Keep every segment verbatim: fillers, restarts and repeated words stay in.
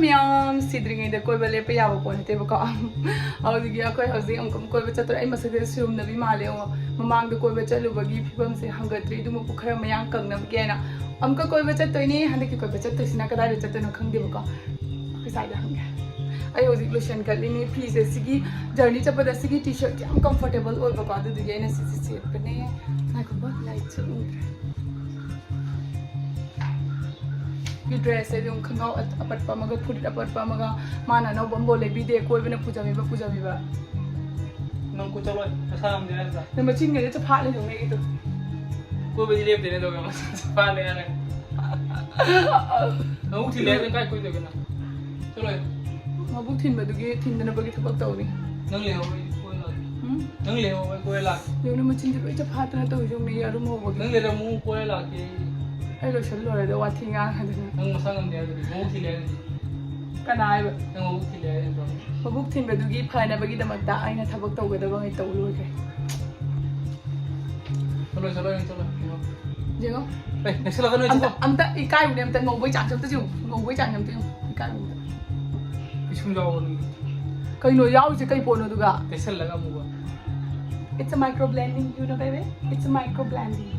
ꯃꯌꯥꯝ ꯁꯤꯗ꯭ꯔꯤꯉꯩꯗ ꯀꯣꯏꯕ ꯂꯦꯞꯄ ꯌꯥꯕ ꯄꯣꯠ ꯅꯠꯇꯦꯕꯀꯣ꯫ ꯑꯗꯨꯗꯒꯤ ꯑꯩꯈꯣꯏ ꯍꯧꯖꯤꯛ ꯑꯃꯨꯛ ꯀꯣꯏꯕ ꯆꯠꯇꯣꯔꯦ꯫ ꯑꯩ ꯃꯁꯛꯁꯦ ꯁꯤꯔꯨꯝꯅꯕꯤ ꯃꯥꯜꯂꯦ꯫ ꯌꯦꯡꯉꯣ, ꯃꯃꯥꯡꯗ ꯀꯣꯏꯕ ꯆꯠꯂꯨꯕꯒꯤ ꯐꯤꯕꯝꯁꯦ ꯍꯪꯒꯠꯇ꯭ꯔꯤ꯫ ꯑꯗꯨꯃꯛꯄꯨ ꯈꯔ ꯃꯌꯥꯡ ꯀꯪꯅꯕꯒꯤ ꯍꯥꯏꯅ ꯑꯃꯨꯛꯀ ꯀꯣꯏꯕ ꯆꯠꯇꯣꯏꯅꯦ꯫ ꯍꯟꯗꯛꯀꯤ ꯀꯣꯏꯕ ꯆꯠꯇꯣꯏꯁꯤꯅ ꯀꯗꯥꯏꯗ ꯆꯠꯇꯣꯏꯅꯣ ꯈꯪꯗꯦꯕꯀꯣ꯫ ꯑꯩꯈꯣꯏ ꯁ꯭ꯋꯥꯏꯗ ꯍꯪꯒꯦ꯫ ꯑꯩ ꯍꯧꯖꯤꯛ ꯂꯣꯏꯁꯟ ꯀꯠꯂꯤꯅꯤ꯫ ꯐꯤꯁꯦ ꯁꯤꯒꯤ ꯖꯔꯅꯤ ꯆꯠꯄꯗ ꯁꯤꯒꯤ ꯇꯤ ꯁꯔꯠꯁꯦ ꯌꯥꯝ ꯀꯝꯐꯣꯔꯇꯦꯕꯜ ꯑꯣꯏꯕꯀꯣ꯫ ꯑꯗꯨꯗꯨꯒꯤ ꯑꯩꯅ ꯁꯤꯁꯦ ꯁꯦꯠꯄꯅꯦ꯫ ꯉꯥꯏꯈꯣꯀꯣ, ꯂꯥꯏꯠꯁꯦ ꯎꯗ꯭ꯔꯦ꯫ ꯒꯤ ꯗ꯭ꯔꯦꯁꯁꯦ ꯑꯗꯨꯝ ꯈꯣꯡꯒ꯭ꯔꯥꯎ ꯑꯄꯠꯄ ꯑꯃꯒ ꯐꯨꯔꯤꯠ ꯑꯄꯠꯄ ꯑꯃꯒ꯫ ꯃꯥꯅ ꯑꯅꯧꯕ ꯑꯃꯐꯥꯎ ꯂꯩꯕꯤꯗꯦ꯫ ꯀꯣꯏꯕꯅ ꯄꯨꯖꯕꯤꯕ ꯄꯨꯖꯕꯤꯕ꯫ ꯅꯪ ꯀꯣꯏ ꯆꯠꯂꯣꯏ, ꯅꯁꯥ ꯉꯝꯗꯦ ꯍꯥꯏꯔꯗ꯭ꯔꯥ? ꯅꯪ ꯃꯆꯤꯟꯒꯁꯦ ꯆꯐꯥꯠꯂꯦ ꯑꯗꯨꯝ ꯑꯩꯒꯤꯗꯣ꯫ ꯀꯣꯏꯕꯗꯤ ꯂꯦꯞꯇꯦꯅꯦ ꯑꯗꯨꯒ ꯃꯆꯤꯟ ꯆꯐꯥꯠꯂꯦ ꯍꯥꯏꯔꯒ꯫ ꯅꯪ ꯑꯃꯨꯛ ꯊꯤꯜꯂꯦ ꯍꯥꯏꯔꯗꯤ ꯀꯥꯏ ꯀꯣꯏꯗꯣꯏꯕ ꯅꯪ? ꯆꯠꯂꯣꯏ꯫ ꯃꯕꯨꯛ ꯊꯤꯟꯕꯗꯨꯒꯤ ꯊꯤꯟꯗꯅꯕꯒꯤ ꯊꯕꯛ ꯇꯧꯔꯤ꯫ ꯅꯪ ꯂꯩꯍꯧꯕ ꯑꯩ ꯀꯣꯏ ꯂꯥꯛꯀꯦ꯫ ꯎꯝ? ꯅꯪ ꯂꯩꯍꯧꯕ ꯑꯩ ꯀꯣꯏ ꯂꯥꯛꯀꯦ꯫ ꯌꯦꯡꯉꯨ, ꯃꯆꯤꯟꯁꯦ ꯂꯣꯏ ꯆꯐꯥꯠꯇꯅ ꯇꯧꯔꯤꯁꯦ ꯌꯦꯡꯉꯨ, ꯌꯦꯔꯨꯝ ꯍꯧꯕꯒꯤ꯫ ꯅꯪ ꯂꯩꯔꯝꯃꯨ ꯀꯣꯏ ꯂꯥꯛꯀꯦ꯫ ꯑꯩ ꯂꯣꯏꯁꯜ ꯂꯣꯏꯔꯦ ꯑꯗꯣ ꯋꯥꯊꯤ ꯉꯥꯡꯉꯗꯅ꯫ ꯅꯪ ꯃꯁꯥ ꯉꯝꯗꯦ ꯍꯥꯏꯗꯨꯗꯤ ꯃꯕꯨꯛ ꯊꯤꯜꯂꯦ ꯍꯥꯏꯗꯨꯗꯤ꯫ ꯀꯅꯥ ꯍꯥꯏꯕ? ꯅꯪ ꯃꯕꯨꯛ ꯊꯤꯜꯂꯦ ꯍꯥꯏ ꯅꯠꯇ꯭ꯔꯣ? ꯃꯕꯨꯛ ꯊꯤꯟꯕꯗꯨꯒꯤ ꯐꯅꯕꯒꯤꯗꯃꯛꯇ ꯑꯩꯅ ꯊꯕꯛ ꯇꯧꯒꯗꯕꯉꯩ ꯇꯧ ꯂꯣꯏꯈ꯭ꯔꯦ꯫ ꯆꯠꯂꯣ, ꯆꯠꯂꯣ, ꯅꯪ ꯆꯠꯂꯣ꯫ ꯌꯦꯡꯉꯣ꯫ ꯑꯦ, ꯅꯛꯁꯜꯂꯛꯀꯅꯨ, ꯑꯝꯇ, ꯆꯠꯂꯣ꯫ ꯑꯝꯇ ꯏꯀꯥꯏꯕꯅꯦ, ꯑꯝꯇ ꯉꯧꯕꯩ ꯆꯥꯡꯁꯦ ꯑꯝꯇ ꯌꯦꯡꯉꯨ꯫ ꯉꯧꯕꯩ ꯆꯥꯡꯁꯦ ꯑꯝꯇ ꯌꯦꯡꯉꯨ꯫ ꯏꯀꯥꯏꯕꯅꯦ ꯑꯝꯇ꯫ ꯄꯤꯁꯨꯝ ꯌꯥꯎꯕꯅꯤ꯫ ꯀꯩꯅꯣ ꯌꯥꯎꯔꯤꯁꯦ ꯀꯩ ꯄꯣꯠꯅꯣ ꯑꯗꯨꯒ? ꯇꯩꯁꯜꯂꯒ ꯑꯃꯨꯕ꯫ It's a micro blending, you know, baby? It's a micro blending.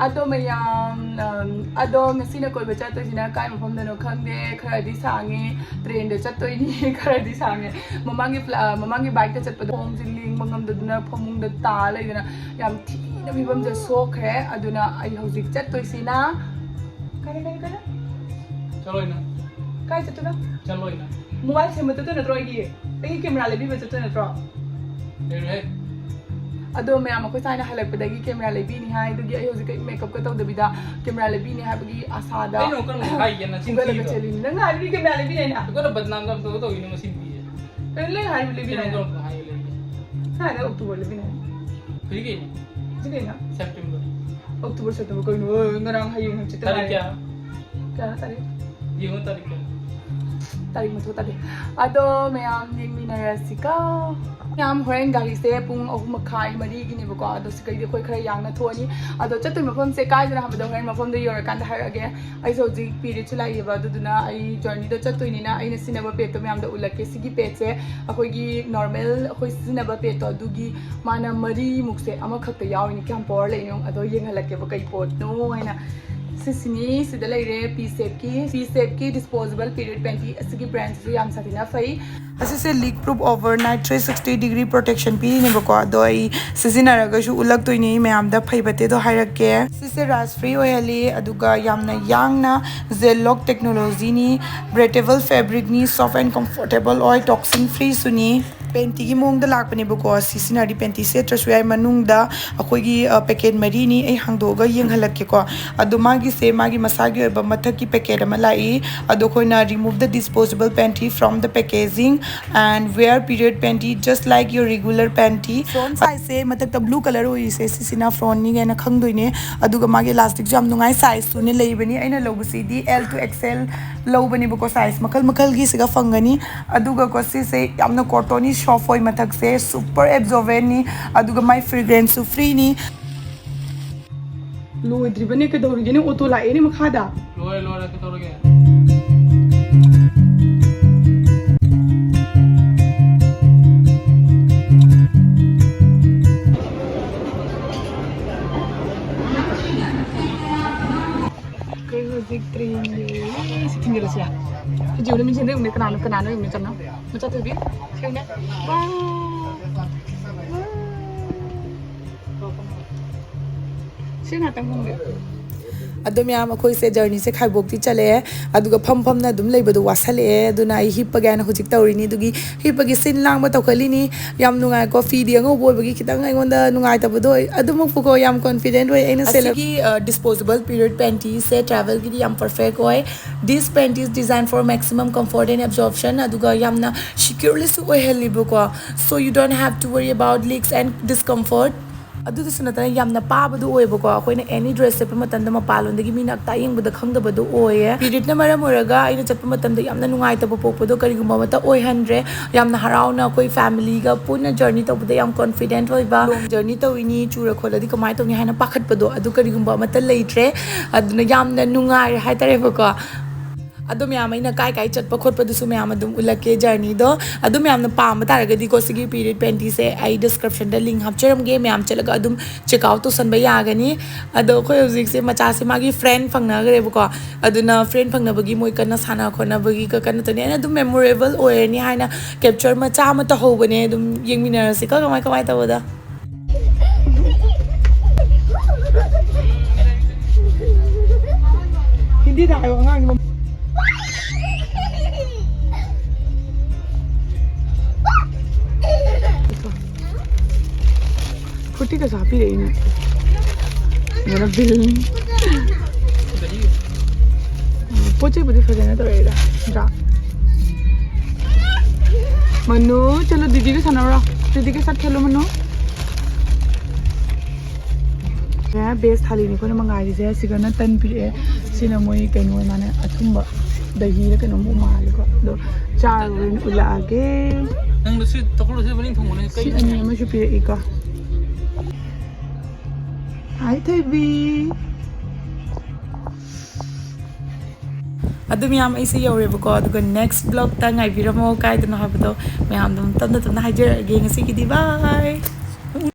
ꯑꯗꯣ ꯃꯌꯥꯝ, ꯑꯝ, ꯑꯗꯣ ꯉꯁꯤꯅ ꯀꯣꯏꯕ ꯆꯠꯇꯣꯏꯁꯤꯅ ꯀꯥꯏ ꯃꯐꯝꯗꯅꯣ ꯈꯪꯗꯦ꯫ ꯈꯔꯗꯤ ꯁꯥꯡꯉꯦ, ꯇ꯭ꯔꯦꯟꯗ ꯆꯠꯇꯣꯏꯅꯤ꯫ ꯈꯔꯗꯤ ꯁꯥꯡꯉꯦ꯫ ꯃꯃꯥꯡꯒꯤ ꯐ꯭ꯂ-, ꯃꯃꯥꯡꯒꯤ ꯕꯥꯏꯛꯇ ꯆꯠꯄꯗ ꯈꯣꯡꯁꯦ ꯂꯦꯡꯕ ꯉꯝꯗꯗꯅ ꯐꯃꯨꯡꯗ ꯇꯥ ꯂꯩꯗꯅ ꯌꯥꯝ ꯊꯤꯅ ꯐꯤꯕꯝꯁꯦ ꯁꯣꯛꯈ꯭ꯔꯦ꯫ ꯑꯗꯨꯅ ꯑꯩ ꯍꯧꯖꯤꯛ ꯆꯠꯇꯣꯏꯁꯤꯅ ꯀꯥꯏꯗ, ꯀꯥꯏꯗ, ꯀꯥꯏꯗ? ꯆꯠꯂꯣꯏꯅ꯫ ꯀꯥꯏ ꯆꯠꯇꯣꯏꯅꯣ? ꯆꯠꯂꯣꯏꯅ꯫ ꯃꯣꯕꯥꯏꯜ ꯁꯦꯝꯕ ꯆꯠꯇꯣꯏ ꯅꯠꯇ꯭ꯔꯣ ꯑꯩꯒꯤ? ꯑꯩꯒꯤ ꯀꯦꯃꯦꯔꯥ ꯂꯩꯕꯤꯕ ꯆꯠꯇꯣꯏ ꯅꯠꯇ꯭ꯔꯣ? ꯂꯩꯔꯣꯏꯍꯦ꯫ ꯑꯗꯣ ꯃꯌꯥꯝ ꯑꯩꯈꯣꯏ ꯁꯥꯏꯅ ꯍꯜꯂꯛꯄꯗꯒꯤ ꯀꯦꯃꯦꯔꯥ ꯂꯩꯕꯤꯅꯤ ꯍꯥꯏ꯫ ꯑꯗꯨꯒꯤ ꯑꯩ ꯍꯧꯖꯤꯛ ꯀꯩ ꯃꯦꯀꯞꯀ ꯇꯧꯗꯕꯤꯗ ꯀꯦꯃꯦꯔꯥ ꯂꯩꯕꯤꯅꯤ ꯍꯥꯏꯕꯒꯤ ꯑꯁꯥꯗ ꯀꯩꯅꯣ ꯀꯔꯝꯕ ꯍꯥꯏꯒꯦ ꯅꯆꯤꯟ ꯍꯧꯒꯠꯂꯒ ꯊꯤꯔꯤꯗꯣ? ꯆꯦꯜꯂꯤꯅꯤ꯫ ꯅꯪ ꯍꯥꯏꯕꯗꯤ ꯀꯦꯃꯦꯔꯥ ꯂꯩꯕꯤꯅꯤ ꯍꯥꯏꯅ? ꯑꯩꯈꯣꯏꯅ ꯕꯗꯅꯥꯝ ꯀꯔꯝ ꯇꯧꯒꯦ ꯇꯧꯔꯤꯅꯣ ꯃꯁꯤ ꯅꯨꯄꯤꯁꯦ? ꯀꯩꯅꯣ ꯂꯩ ꯍꯥꯏꯕ ꯂꯩꯕꯤꯅꯤ ꯀꯩꯅꯣ ꯍꯥꯏꯅ? ꯀꯔꯝꯕ ꯍꯥꯏꯒꯦ ꯂꯩꯕꯤꯅꯤ? ꯍꯥꯏꯅ ꯑꯣꯛꯇꯣꯕꯔ ꯂꯩꯕꯤꯅꯤ ꯍꯥꯏꯅ? ꯍꯧꯖꯤꯛ ꯀꯩꯅꯣ? ꯍꯧꯖꯤꯛ ꯀꯩꯅꯣ? ꯁꯦꯞꯇꯦꯝꯕꯔ꯫ ꯑꯣꯛꯇꯣꯕꯔ, ꯁꯦꯞꯇꯦꯝꯕꯔ ꯀꯩꯅꯣ? ꯉꯔꯥꯡ ꯍꯌꯦꯡ ꯍꯪꯆꯤꯠꯇ ꯇꯥꯔꯤꯛ ꯉꯥꯏꯔꯦ꯫ ꯀꯌꯥ? ꯀꯌꯥꯅꯣ ꯇꯥꯔꯤꯛ? ꯌꯦꯡꯉꯣ ꯇꯥꯔꯤꯛ ꯀꯌꯥ? ꯇꯥꯔꯤꯛ ꯃꯊꯣ ꯇꯥꯗꯦ꯫ ꯑꯗꯣ ꯃꯌꯥꯝ ꯌꯦꯡꯃꯤꯟꯅꯔꯁꯤꯀꯣ꯫ ꯃꯌꯥꯝ, ꯍꯣꯔꯦꯟ ꯒꯥꯔꯤꯁꯦ ꯄꯨꯡ ꯑꯍꯨꯝ ꯃꯈꯥꯏ ꯃꯔꯤꯒꯤꯅꯦꯕꯀꯣ꯫ ꯑꯗꯣ ꯁꯤꯗꯩꯗꯤ ꯑꯩꯈꯣꯏ ꯈꯔ ꯌꯥꯡꯅ ꯊꯣꯛꯑꯅꯤ꯫ ꯑꯗꯣ ꯆꯠꯇꯣꯏ ꯃꯐꯝꯁꯦ ꯀꯥꯏꯗꯅ ꯍꯥꯏꯕꯗꯣ ꯍꯣꯔꯦꯟ ꯃꯐꯝꯗꯣ ꯌꯧꯔꯀꯥꯟꯗ ꯍꯥꯏꯔꯛꯑꯒꯦ꯫ ꯑꯩꯁꯦ ꯍꯧꯖꯤꯛ ꯄꯤꯔꯤꯌꯗꯁꯨ ꯂꯥꯛꯏꯕ, ꯑꯗꯨꯗꯨꯅ ꯑꯩ ꯖꯔꯅꯤꯗ ꯆꯠꯇꯣꯏꯅꯤꯅ ꯑꯩꯅ ꯁꯤꯖꯤꯟꯅꯕ ꯄꯦꯗꯇꯣ ꯃꯌꯥꯝꯗ ꯎꯠꯂꯛꯀꯦ꯫ ꯁꯤꯒꯤ ꯄꯦꯗꯁꯦ ꯑꯩꯈꯣꯏꯒꯤ ꯅꯣꯔꯃꯦꯜ ꯑꯩꯈꯣꯏ ꯁꯤꯖꯤꯟꯅꯕ ꯄꯦꯗꯇꯣ ꯑꯗꯨꯒꯤ ꯃꯥꯅ ꯃꯔꯤꯃꯨꯛꯁꯦ ꯑꯃꯈꯛꯇ ꯌꯥꯎꯔꯤꯅꯤ꯫ ꯀꯌꯥꯝ ꯄꯋꯥꯔ ꯂꯩꯅꯣ ꯑꯗꯣ ꯌꯦꯡꯍꯜꯂꯛꯀꯦꯕ ꯀꯩ ꯄꯣꯠꯅꯣ ꯍꯥꯏꯅ꯫ ꯁꯤꯁꯤꯅꯤ, ꯁꯤꯗ ꯂꯩꯔꯦ ꯄꯤ ꯁꯦꯞꯀꯤ, ꯄꯤ ꯁꯦꯞꯀꯤ ꯗꯤꯁꯄꯣꯖꯦꯕꯜ ꯄꯤꯔꯤꯌꯗ ꯄꯦꯟꯇꯤ꯫ ꯑꯁꯤꯒꯤ ꯕ꯭ꯔꯥꯟꯁꯤꯁꯨ ꯌꯥꯝ ꯁꯥꯊꯤꯅ ꯐꯩ꯫ ꯑꯁꯤꯁꯦ ꯂꯤꯛ ꯄ꯭ꯔꯨꯞ ꯑꯣꯚꯔꯅꯥꯏꯠ ꯊ꯭ꯔꯤ ꯁꯤꯛꯁꯇꯤ ꯗꯤꯒ꯭ꯔꯤ ꯄ꯭ꯔꯣꯇꯦꯛꯁꯟ ꯄꯤꯔꯤꯅꯦꯕꯀꯣ꯫ ꯑꯗꯣ ꯑꯩ ꯁꯤꯖꯤꯟꯅꯔꯒꯁꯨ ꯎꯠꯂꯛꯇꯣꯏꯅꯤ ꯃꯌꯥꯝꯗ ꯐꯩ ꯐꯠꯇꯦꯗꯣ ꯍꯥꯏꯔꯛꯀꯦ꯫ ꯁꯤꯁꯦ ꯔꯁ ꯐ꯭ꯔꯤ ꯑꯣꯏꯍꯜꯂꯤ, ꯑꯗꯨꯒ ꯌꯥꯝꯅ ꯌꯥꯡꯅ ꯖꯦꯜ ꯂꯣꯛ ꯇꯦꯛꯅꯣꯂꯣꯖꯤꯅꯤ, ꯕ꯭ꯔꯦꯇꯦꯕꯜ ꯐꯦꯕ꯭ꯔꯤꯛꯅꯤ, ꯁꯣꯐ ꯑꯦꯟ ꯀꯝꯐꯣꯔꯇꯦꯕꯜ ꯑꯣꯏ, ꯇꯣꯛꯁꯤꯟ ꯐ꯭ꯔꯤꯁꯨꯅꯤ꯫ ꯄꯦꯟꯇꯤꯒꯤ ꯃꯑꯣꯡꯗ ꯂꯥꯛꯄꯅꯦꯕꯀꯣ꯫ ꯁꯤ ꯁꯤꯖꯤꯟꯅꯔꯤ ꯄꯦꯟꯇꯤ ꯁꯦꯠꯇ꯭ꯔꯁꯨ ꯌꯥꯏ꯫ ꯃꯅꯨꯡꯗ ꯑꯩꯈꯣꯏꯒꯤ, ꯑ, ꯄꯦꯀꯦꯠ ꯃꯔꯤꯅꯤ꯫ ꯑꯩ ꯍꯥꯡꯗꯣꯛꯑꯒ ꯌꯦꯡꯍꯜꯂꯛꯀꯦꯀꯣ꯫ ꯑꯗꯣ ꯃꯥꯒꯤꯁꯦ ꯃꯥꯒꯤ ꯃꯁꯥꯒꯤ ꯑꯣꯏꯕ ꯃꯊꯛꯀꯤ ꯄꯦꯀꯦꯠ ꯑꯃ ꯂꯥꯛꯏ꯫ ꯑꯗꯣ ꯑꯩꯈꯣꯏꯅ remove the disposable panty from the packaging and wear period panty just like your regular panty. Front size ꯁꯦ ꯃꯊꯛꯇ blue colour ꯑꯣꯏꯔꯤꯁꯦ, ꯁꯤꯁꯤꯅ front ꯅꯤ ꯍꯥꯏꯅ ꯈꯪꯗꯣꯏꯅꯦ꯫ ꯑꯗꯨꯒ ꯃꯥꯒꯤ elastic ꯁꯨ ꯌꯥꯝ ꯅꯨꯡꯉꯥꯏ, size ꯁꯨꯅ ꯂꯩꯕꯅꯤ꯫ ꯑꯩꯅ ꯂꯧꯕꯁꯤꯗꯤ L to X L ꯂꯧꯕꯅꯦꯕꯀꯣ, size ꯃꯈꯜ ꯃꯈꯜꯒꯤ ꯁꯤꯒ ꯐꯪꯒꯅꯤ꯫ ꯑꯗꯨꯒꯀꯣ ꯁꯤꯁꯦ ꯌꯥꯝꯅ ꯀꯣꯇꯣꯟꯅꯤ, soft ꯑꯣꯏ, ꯃꯊꯛꯁꯦ super absorbent ꯅꯤ, ꯑꯗꯨꯒ ꯃꯥꯏ fragrance ꯁꯨ free ꯅꯤ꯫ ꯂꯣꯏꯗ꯭ꯔꯤꯕꯅꯦ, ꯀꯩꯗꯧꯔꯤꯒꯦꯅꯦ? ꯑꯣꯇꯣ ꯂꯥꯛꯑꯦꯅꯦ ꯃꯈꯥꯗ꯫ ꯂꯣꯏꯔꯦ, ꯂꯣꯏꯔꯦ, ꯀꯩꯗꯧꯔꯒꯦ? ꯑꯩꯈꯣꯏ ꯍꯧꯖꯤꯛ ꯇ꯭ꯔꯦꯟ ꯌꯧꯔꯦ꯫ ꯁꯤ ꯊꯤꯟꯖꯤꯜꯂꯁꯤꯔꯥ? ꯁꯤ ꯌꯦꯡꯉꯨꯅꯦ, ꯃꯤꯡꯁꯦꯜꯗ ꯌꯦꯡꯉꯨꯅꯦ, ꯀꯅꯥꯅꯣ, ꯀꯅꯥꯅꯣ ꯌꯦꯡꯉꯨꯅꯦ, ꯆꯝꯅ꯫ ꯃꯆꯥ ꯊꯣꯏꯕꯤ, ꯁꯤ ꯌꯦꯡꯉꯨꯅꯦ꯫ ꯋꯥꯎ! ꯁꯤ ꯉꯥꯛꯇꯪ ꯈꯨꯝꯒꯦ꯫ ꯑꯗꯣ ꯃꯌꯥꯝ, ꯑꯩꯈꯣꯏꯁꯦ ꯖꯔꯅꯤꯁꯦ ꯈꯥꯏꯕꯣꯛꯇꯤ ꯆꯠꯂꯛꯑꯦ, ꯑꯗꯨꯒ ꯐꯝ ꯐꯝꯅ ꯑꯗꯨꯝ ꯂꯩꯕꯗꯣ ꯋꯥꯁꯜꯂꯛꯑꯦ, ꯑꯗꯨꯅ ꯑꯩ ꯍꯤꯞꯄꯒꯦ ꯍꯥꯏꯅ ꯍꯧꯖꯤꯛ ꯇꯧꯔꯤꯅꯤ꯫ ꯑꯗꯨꯒꯤ ꯍꯤꯞꯄꯒꯤ ꯁꯤꯟ ꯂꯥꯡꯕ ꯇꯧꯈꯠꯂꯤꯅꯤ꯫ ꯌꯥꯝ ꯅꯨꯡꯉꯥꯏꯀꯣ, ꯐꯤꯗꯤ ꯑꯉꯧꯕ ꯑꯣꯏꯕꯒꯤ ꯈꯤꯇꯪ ꯑꯩꯉꯣꯟꯗ ꯅꯨꯡꯉꯥꯏꯇꯕꯗꯣ ꯑꯣꯏ, ꯑꯗꯨꯃꯛꯄꯨꯀꯣ ꯌꯥꯝ confident ꯑꯣꯏ꯫ ꯑꯩꯅ ꯁꯦꯂꯦꯛ ꯑꯁꯤꯒꯤ, ꯑ, disposable period panty ꯁꯦ travel ꯒꯤꯗꯤ ꯌꯥꯝ perfect ꯑꯣꯏ꯫ This panty is designed for maximum comfort and absorption, ꯑꯗꯨꯒ ꯌꯥꯝꯅ securely ꯁꯨ ꯑꯣꯏꯍꯜꯂꯤꯕꯀꯣ, so you don't have to worry about leaks and discomfort. ꯑꯗꯨꯗꯁꯨ ꯅꯠꯇꯅ ꯌꯥꯝꯅ ꯄꯥꯕꯗꯨ ꯑꯣꯏꯌꯦꯕꯀꯣ꯫ ꯑꯩꯈꯣꯏꯅ ꯑꯦꯅꯤ ꯗ꯭ꯔꯦꯁ ꯁꯦꯠꯄ ꯃꯇꯝꯗ ꯃꯄꯥꯟꯂꯣꯝꯗꯒꯤ ꯃꯤꯅ ꯑꯇꯥ ꯌꯦꯡꯕꯗ ꯈꯪꯗꯕꯗꯣ ꯑꯣꯏꯌꯦ꯫ ꯄꯤꯔꯤꯌꯗꯅ ꯃꯔꯝ ꯑꯣꯏꯔꯒ ꯑꯩꯅ ꯆꯠꯄ ꯃꯇꯝꯗ ꯌꯥꯝꯅ ꯅꯨꯡꯉꯥꯏꯇꯕ ꯄꯣꯛꯄꯗꯣ ꯀꯔꯤꯒꯨꯝꯕ ꯑꯃꯠꯇ ꯑꯣꯏꯍꯟꯗ꯭ꯔꯦ꯫ ꯌꯥꯝꯅ ꯍꯔꯥꯎꯅ ꯑꯩꯈꯣꯏ ꯐꯦꯃꯤꯂꯤꯒ ꯄꯨꯟꯅ ꯖꯔꯅꯤ ꯇꯧꯕꯗ ꯌꯥꯝ ꯀꯣꯟꯐꯤꯗꯦꯟꯠ ꯑꯣꯏꯕ, ꯂꯣꯡ ꯖꯔꯅꯤ ꯇꯧꯏꯅꯤ, ꯆꯨꯔ ꯈꯣꯠꯂꯗꯤ ꯀꯃꯥꯏꯅ ꯇꯧꯅꯤ ꯍꯥꯏꯅ ꯄꯥꯈꯠꯄꯗꯣ, ꯑꯗꯨ ꯀꯔꯤꯒꯨꯝꯕ ꯑꯃꯠꯇ ꯂꯩꯇ꯭ꯔꯦ꯫ ꯑꯗꯨꯅ ꯌꯥꯝꯅ ꯅꯨꯡꯉꯥꯏꯔꯦ ꯍꯥꯏꯇꯥꯔꯦꯕꯀꯣ꯫ ꯑꯗꯣ ꯃꯌꯥꯝ ꯑꯩꯅ ꯀꯥꯏ ꯀꯥꯏ ꯆꯠꯄ ꯈꯣꯠꯄꯗꯨꯁꯨ ꯃꯌꯥꯝ ꯑꯗꯨꯝ ꯎꯠꯂꯛꯀꯦ ꯖꯔꯅꯤꯗꯣ꯫ ꯑꯗꯨ ꯃꯌꯥꯝꯅ ꯄꯥꯝꯕ ꯇꯥꯔꯒꯗꯤꯀꯣ, ꯁꯤꯒꯤ ꯄꯤꯔꯤꯌꯗ ꯄꯦꯟꯇꯤꯁꯦ ꯑꯩ ꯗꯤꯁꯀ꯭ꯔꯤꯞꯁꯟꯗ ꯂꯤꯡ ꯍꯥꯞꯆꯔꯝꯒꯦ, ꯃꯌꯥꯝ ꯆꯠꯂꯒ ꯑꯗꯨꯝ ꯆꯦꯛ ꯑꯥꯎꯠ ꯇꯧꯁꯟꯕ ꯌꯥꯒꯅꯤ꯫ ꯑꯗꯣ ꯑꯩꯈꯣꯏ ꯍꯧꯖꯤꯛꯁꯦ ꯃꯆꯥꯁꯦ ꯃꯥꯒꯤ ꯐ꯭ꯔꯦꯟ ꯐꯪꯅꯈ꯭ꯔꯦꯕꯀꯣ꯫ ꯑꯗꯨꯅ ꯐ꯭ꯔꯦꯟ ꯐꯪꯅꯕꯒꯤ ꯃꯣꯏ ꯀꯟꯅ ꯁꯥꯟꯅ ꯈꯣꯠꯅꯕꯒꯤꯒ ꯀꯟꯅ ꯇꯧꯅꯤ꯫ ꯑꯩꯅ ꯑꯗꯨꯝ ꯃꯦꯃꯣꯔꯦꯕꯜ ꯑꯣꯏꯔꯅꯤ ꯍꯥꯏꯅ ꯀꯦꯞꯆꯔ ꯃꯆꯥ ꯑꯃ ꯇꯧꯍꯧꯕꯅꯦ꯫ ꯑꯗꯨꯝ ꯌꯦꯡꯃꯤꯟꯅꯔꯁꯤꯀꯣ ꯀꯃꯥꯏ ꯀꯃꯥꯏ ꯇꯧꯕꯗ꯫ ꯍꯤꯟꯗꯤꯗ ꯍꯥꯏꯌꯣ ꯑꯉꯥꯡꯒꯤ ꯃꯃ-, ꯐꯣꯔꯇꯤꯒꯁꯨ ꯍꯥꯞꯄꯤꯔꯛꯏꯅꯦ꯫ ꯌꯦꯡꯉꯣ ꯕꯤꯜ꯫ ꯄꯣꯠ ꯆꯩꯕꯨꯗꯤ ꯐꯖꯅ ꯇꯧꯔꯛꯏꯗ, ꯅꯠꯇ꯭ꯔꯥ? ꯃꯅꯨ, ꯆꯠꯂꯣ ꯗꯤꯗꯤꯒ ꯁꯥꯟꯅꯔꯣ꯫ ꯗꯤꯗꯤꯒ ꯆꯠ ꯈꯦꯂꯣ ꯃꯅꯨ꯫ ꯕꯦꯁ ꯊꯥꯂꯤꯅꯤ ꯑꯩꯈꯣꯏꯅ ꯃꯉꯥꯏꯔꯤꯁꯦ꯫ ꯁꯤꯒꯅ ꯇꯟ ꯄꯤꯔꯛꯑꯦ꯫ ꯁꯤꯅ ꯃꯣꯏ ꯀꯩꯅꯣ ꯃꯥꯅ ꯑꯊꯨꯝꯕ ꯗꯍꯤꯔ ꯀꯩꯅꯣꯝ ꯃꯥꯜꯂꯦꯀꯣ꯫ ꯑꯗꯣ ꯆꯥꯔꯨꯔꯦꯅ ꯎꯠꯂꯛꯑꯒꯦ꯫ ꯅꯪꯗꯣ ꯁꯤ ꯇꯧꯈꯠꯂꯣ, ꯁꯤ ꯃꯅꯤꯡ ꯊꯣꯡꯕꯅꯦ꯫ ꯁꯤ ꯀꯩꯅꯣ? ꯑꯅꯤ ꯑꯃꯁꯨ ꯄꯤꯔꯛꯏꯀꯣ꯫ ꯍꯥꯏ ꯊꯣꯏꯕꯤ꯫ ꯑꯗꯨ ꯃꯌꯥꯝ ꯑꯩꯁꯦ ꯌꯧꯔꯦꯕꯀꯣ꯫ ꯑꯗꯨꯒ ꯅꯦꯛꯁ ꯕ꯭ꯂꯣꯛꯇ ꯉꯥꯏꯕꯤꯔꯝꯃꯣ, ꯀꯥꯏꯗꯅꯣ ꯍꯥꯏꯕꯗꯣ ꯃꯌꯥꯝꯗꯣ ꯇꯞꯅ ꯇꯞꯅ ꯍꯥꯏꯖꯔꯛꯑꯒꯦ꯫ ꯉꯁꯤꯒꯤꯗꯤ ꯕꯥꯏ꯫